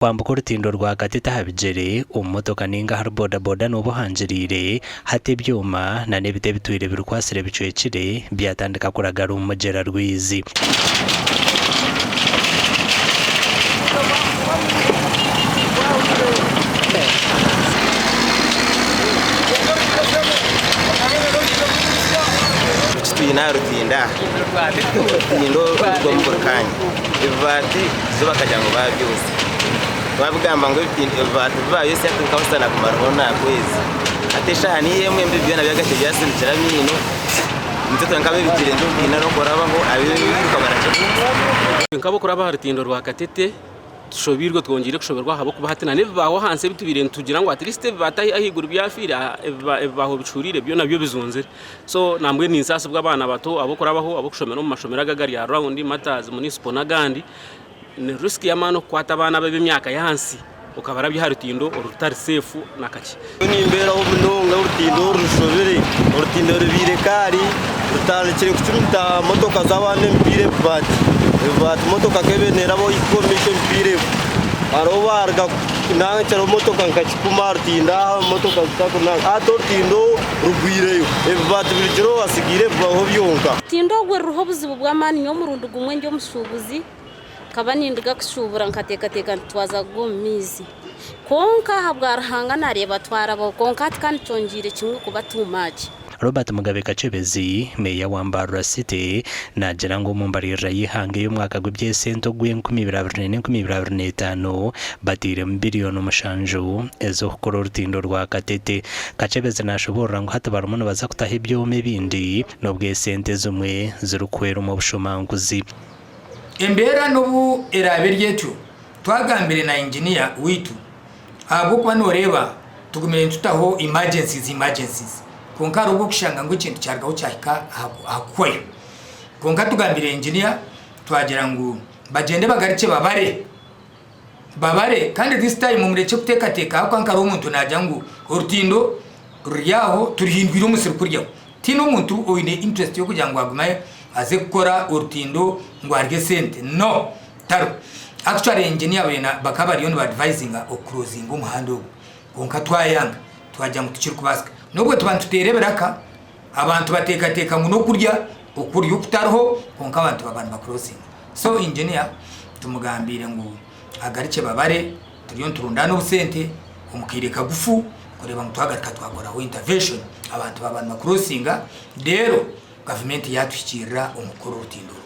Kwambuka orutindo rwa Katete aha bigyere, omu motoka nainga ahari bodaboda nooba ohangiriire, hati ebyoma na n'ebiti ebitwire birikwatsire bicwekire byatandika kuragara omu mugyera Rwizi. Eki twine aha rutindo aha, orutindo rurugwamu buri kanya, ebibaati zo bakagira ngu baabyotsya. Twabigamba ngu ebibaati bi baayotsya tibikabaasa na kumaraho n'akwezi. Hati eshaaha niyo emwe ebi byona byagaruka byasirikira amaino, itwe turi nk'ab'ebigyere nitubiine n'okurabaho ab'ebiiruka barakibona. Nk'abokuraba aha rutindo rwa Katete tushobeirwe twongyeire kushoberwa ahabw'okuba hati n'ebibaaho ahansi ebi tubaire nitugira ngu at least ebibaati ahaiguru byafiire ebibaaho bicuriire byo nabyo bizunzire. So nambwenu ninsaasibwa abaana bato ab'okurabaho ab'okushomera omu mashomero aga agari aha rawundi, Martyrs, Municipal n'agandi. Ni risk y'amaani okukwata abaana abo ab'emyaka y'ahansi okabarabya aha rutindo orutari safe na kakye. Nimbeeraho munonga orutindo oru rushobire, orutindo rubaire kaari rutandikire kucumita motoka z'abaana emipiira ebibaati, ebibaati motoka ku ebaire neeraba ohika omu maisho emipiira egwa. Hariho obu haaruga nankira motoka nka kikumi aha rutindo aha motoka zitakunanka hati orutindo rugwireyo ebibaati birugireho hasigaire ebibaho byonka. Orutindo orwo ruriho obuzibu bw'amaani nyowe omurundi gumwe ndi omushuubuzi Nkaba ninduga kushuubura nkateekateeka nti twaza kugwa omu maizi. Kwonka ahabwa Ruhanga naareeba twarabaho kwonka hati ka nikyongyeire kimwe kuba too much. Robert Mugabe Kakyebezi, Meeya wa Mbarara City naagira ngu omu mbaririra y'eihanga ey'omwaka gw'eby'esente ogw'enkumibiri 2024-2025 batairemu biriyoni mushanju ez'okukora orutindo rwa Katete. Kakyebezi naashoboorora ngu hati barimu nibaza kutaho ebyoma ebindi n'obu esente ezimwe zirikuhwera omu bushomankuzi. Embeera n'obu eraabe eri etyo, twagambire na inginiya waitu ahabw'okuba nooreeba tugumire nitutaho emergencies emergencies kwonka hariho obu orikushanga ngu ekintu kyarugaho kyahika aha kuhwayo. Kwonka tugambire inginiya twagira ngu bagyende bagarukye babare, babare kandi this time murekye kuteekateeka ahabw'okuba nka hariho omuntu naagira ngu orutindo ruri aho turuhindwire omusiri kuryaho. Tihaine omuntu oine interest y'okugira ngu agume aze kukora orutindo ngu arye sente no tariho. Actually engineer beena bakaba bariyo niba advisinga okuclosinga omuhanda ogu kwonka twayanga twagira ngu tikirikubaasika. N'obwo tuba nituteera ebiraka abantu bateekateeka ngu n'okurya okurya okutariho kwonka abantu baba nibaclosinga. So engineer tumugambiire ngu agarukye babare turiyo niturundaana obusente omu kaire kagufu kureeba ngu twagaruka twakoraho intervention abantu baaba nibacrossinga reero gavumenti yaatuhikiirira omu kukora orutindo oru.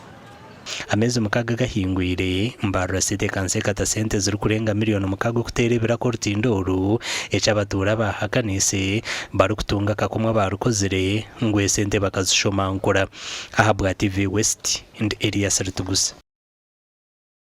Ameezi mukaaga agahingwire, Mbarara City ekansa ekata sente zirikurenga miriyoni mukaaga okuteera ebiraka orutindo oru, eki abatuura abaahakaniise barikutunga akakumwe abaarukozire ngu esente bakazishomankura. Ahabwa TV West, ndi Elias Ritugusa.